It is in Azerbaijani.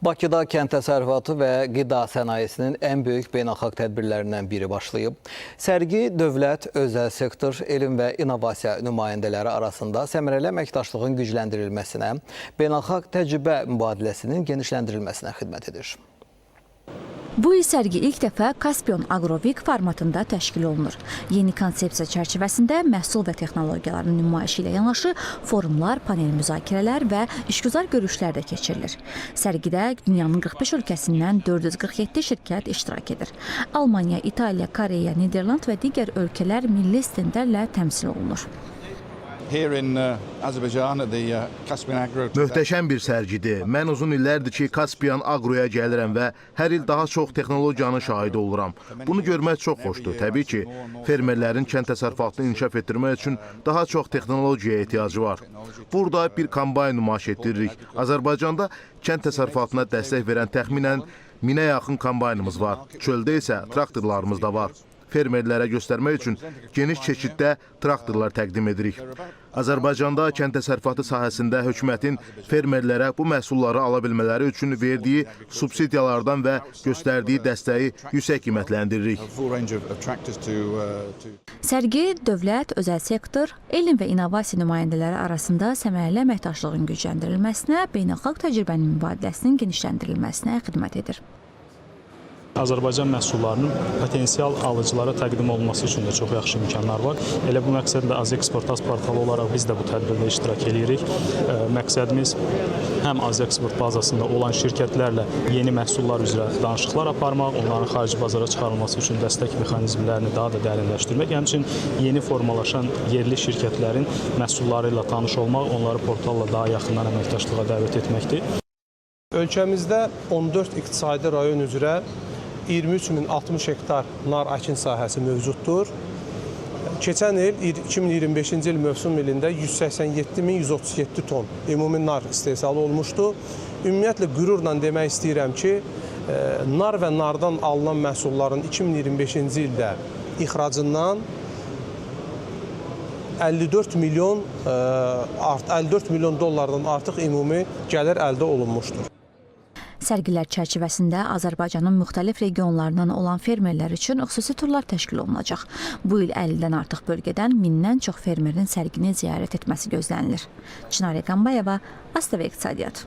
Bakıda kənd təsərrüfatı və qida sənayesinin ən böyük beynəlxalq tədbirlərindən biri başlayıb. Sərgi dövlət, özəl sektor, elm və innovasiya nümayəndələri arasında səmərəli əməkdaşlığın gücləndirilməsinə, beynəlxalq təcrübə mübadiləsinin genişləndirilməsinə xidmət edir. Bu il sərgi ilk dəfə Caspian Agro Week formatında təşkil olunur. Yeni konsepsiya çərçivəsində məhsul və texnologiyaların nümayişi ilə yanaşı forumlar, panel müzakirələr və işgüzar görüşlər də keçirilir. Sərgidə dünyanın 45 ölkəsindən 447 şirkət iştirak edir. Almaniya, İtaliya, Koreya, Niderland və digər ölkələr milli stendlərlə təmsil olunur. Here in Azerbaijan at the Caspian Agro. Möhtəşəm bir sərgidir. Mən uzun illərdir ki, Caspian Agroya gəlirəm və hər il daha çox texnologiyanın şahidi oluram. Bunu görmək çox xoşdur. Təbii ki, fermerlərin kənd təsərrüfatını inkişaf etdirmək üçün daha çox texnologiyaya ehtiyacı var. Burada bir kombayn nümayiş etdiririk. Azərbaycanda kənd təsərrüfatına dəstək verən təxminən 1000-ə yaxın kombaynımız var. Çöldə isə traktorlarımız da var. Fermerlərə göstərmək üçün geniş çeşiddə traktorlar təqdim edirik. Azərbaycanda kənd təsərrüfatı sahəsində hökumətin fermerlərə bu məhsulları ala bilmələri üçün verdiyi subsidiyalardan və göstərdiyi dəstəyi yüksək qiymətləndiririk. A full range of tractors to Sərgi dövlət, özəl sektor, elm və innovasiya nümayəndələri arasında səmərəli əməkdaşlığın gücləndirilməsinə, beynəlxalq təcrübənin mübadiləsinin genişləndirilməsinə xidmət edir. Azərbaycan məhsullarının potensial alıcılara təqdim olunması üçün də çox yaxşı imkanlar var. Elə bu məqsədlə Azeksport portalı olaraq biz də bu tədbirdə iştirak eləyirik. Məqsədimiz həm Azeksport bazasında olan şirkətlərlə yeni məhsullar üzrə danışıqlar aparmaq, onların xarici bazara çıxarılması üçün dəstək mexanizmlərini daha da dərinləşdirmək, həmçinin yeni formalaşan yerli şirkətlərin məhsulları ilə tanış olmaq, onları portalla daha yaxından əməkdaşlığa dəvət etməkdir. Ölkəmizdə 14 iqtisadi rayon üzrə 23.060 hektar nar əkin sahəsi mövcuddur. Keçən il 2025-ci il mövsüm ilində 187.137 ton ümumi nar istehsalı olmuşdu. Ümumiyyətlə qürurla demək istəyirəm ki, nar və nardan alınan məhsulların 2025-ci ildə ixracından 54 milyon 54 milyon dollardan artıq ümumi gəlir əldə olunmuşdur. Sərgilər çərçivəsində Azərbaycanın müxtəlif regionlarından olan fermerlər üçün xüsusi turlar təşkil olunacaq. Bu il 50-dən artıq bölgədən 1000-dən çox fermerin sərgini ziyarət etməsi gözlənilir. Çinarə Qambayeva, ASTV İqtisadiyyat.